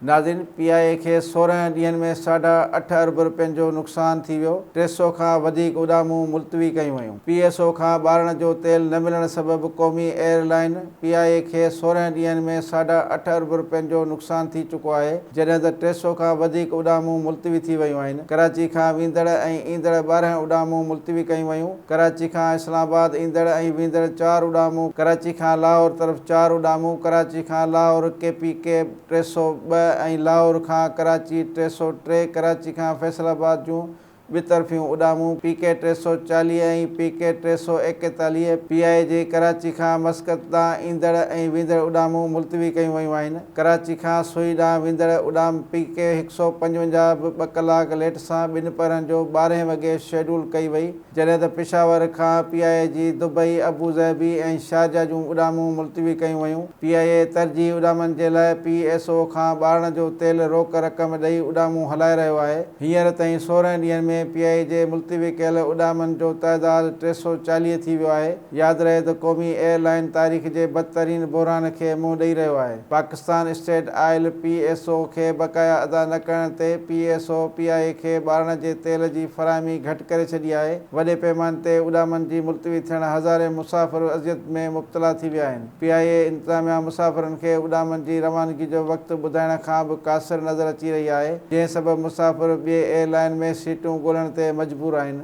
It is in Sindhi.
ناظرين پي آء اي کي 16 ڏينهن ۾ ساڍا اٺ ارب رپين جو نقصان ٿي ويو، 300 کان وڌيڪ اڏامون ملتوي ڪيون ويون. پي ايس او کان ٻارڻ جو تيل نه ملڻ سبب قومي ايئر لائن پي آء اي کي 16 ڏينهن ۾ ساڍا اٺ ارب رپين جو نقصان ٿي چڪو آهي، جڏهن ته 300 کان وڌيڪ اڏامون ملتوي ٿي ويون آهن. ڪراچي کان ويندڙ ۽ ايندڙ 12 اڏامون ملتوي ڪيون ويون. ڪراچي کان اسلام آباد ايندڙ ۽ ويندڙ چار اڏامون، ڪراچي کان لاهور طرف چار اڏامون، ڪراچي کان لاهور ڪي پي ڪي 302 ۽ لاهور کان ڪراچي 303، ڪراچي کان فيصل آباد جون ٻطرفيون اڏامون، پي ڪي 340 ۽ پي ڪي 341، پي آء اي جي ڪراچي کان مسقط ڏانهن ايندڙ ۽ ويندڙ اڏامون ملتوي ڪيون ويون آهن. ڪراچي کان سوئي ڏانهن ويندڙ اڏام پي ڪي 155 به ٻه ڪلاڪ ليٽ سان ٻنپهرن جو ٻارهين وڳي شيڊول ڪئي وئي، جڏهن ته پشاور کان پي آء اي جي دبئي، ابوظهبي ۽ شارجه جون اڏامون ملتوي ڪيون ويون. پي آء اي ترجيحي اڏامن جي لاء پي ايس او کان ٻارڻ جو تيل روڪ رقم ڏئي اڏامون هلائي رهيو آهي. هينئر تائين 16 ڏينهن ۾ پي آء اي جي ملتوي ڪيل اڏامن جو تعداد 340 ٿي ويو آهي. ياد رهي ته قومي ايئر لائن تاريخ جي بدترين بحران کي منهن ڏئي رهيو آهي. Pakistan state oil, P S O, کي بقايا ادا نه ڪرڻ تي P S O P I A کي ٻارڻ جي تيل جي فراهمي گهٽ ڪري ڇڏي آهي. وڏي پيماني تي اڏامن جي ملتوي ٿيڻ هزارين مسافر اذيت ۾ مبتلا ٿي ويا آهن. پي آء اي انتظاميا مسافرن کي اڏامن جي روانگي جو وقت ٻڌائڻ کان به قاصر نظر اچي رهي آهي، جنهن سبب مسافر ٻي ايئر لائن ۾ سيٽون ڳولڻ تي مجبور آهن.